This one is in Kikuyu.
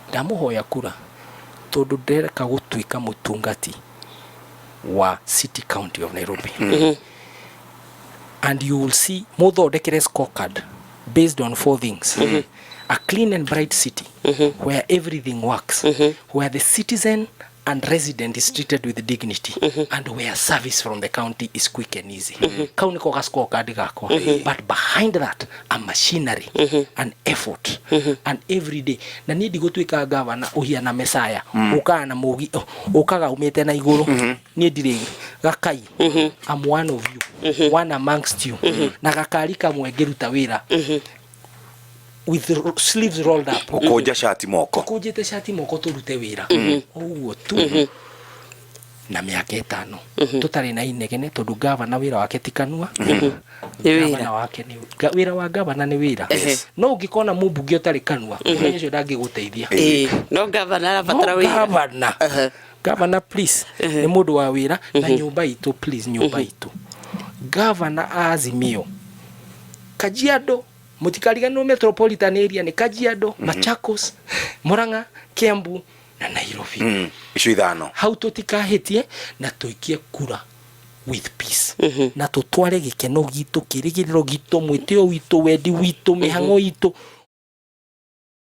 Ndamũhoya kura tondũ ndĩreka gũtuĩka mũtungati wa City County of Nairobi. And you will see mũthondekere scorecard based on four things: a clean and bright city where everything works, where the citizen and resident is treated with dignity, and where service from the county is quick and easy. Kau niko ga scorecard gakwa, but behind that, a machinery and effort and every day. Na niĩ ndigũtuĩka gavana ũhiana mesaya ũkaga na mũgi ũkaga umĩte na igũrũ. Niĩ ndirĩ gakai. I'm one of you, one amongst you, na gakari kamwe ngĩruta wĩra with sleeves rolled up. Gũkũnja cati moko. Tũkũnjĩte cati moko, tũrute wĩra ũguo tu na mĩaka 5 tũtarĩ na inegene, tondũ gavana wĩra wake ti kanua. Nĩ wĩra. Gavana wake nĩ wĩra wa gavana nĩ wĩra. No ũngĩkona mũmbunge ũtarĩ kanua, mũthenya ũcio ndangĩgũteithia. Ĩĩ, no gavana arabatara No wĩra. Gavana, gavana please, nĩ mũndũ wa wĩra. Na nyũmba itũ, please, nyũmba itũ, gavana a Azimio Kajiado, mũtikariganĩrwo metropolitan area nĩ Kajiado, Machakos, Murang'a, Kiambu na Nairobi. Icio ithano. Hau tũtikahĩtie na tũikie kura with peace na tũtware gĩkeno gitũ, kĩrĩgĩrĩro gitũ, mwĩtĩo witũ, wendi witũ, mĩhang'o itũ.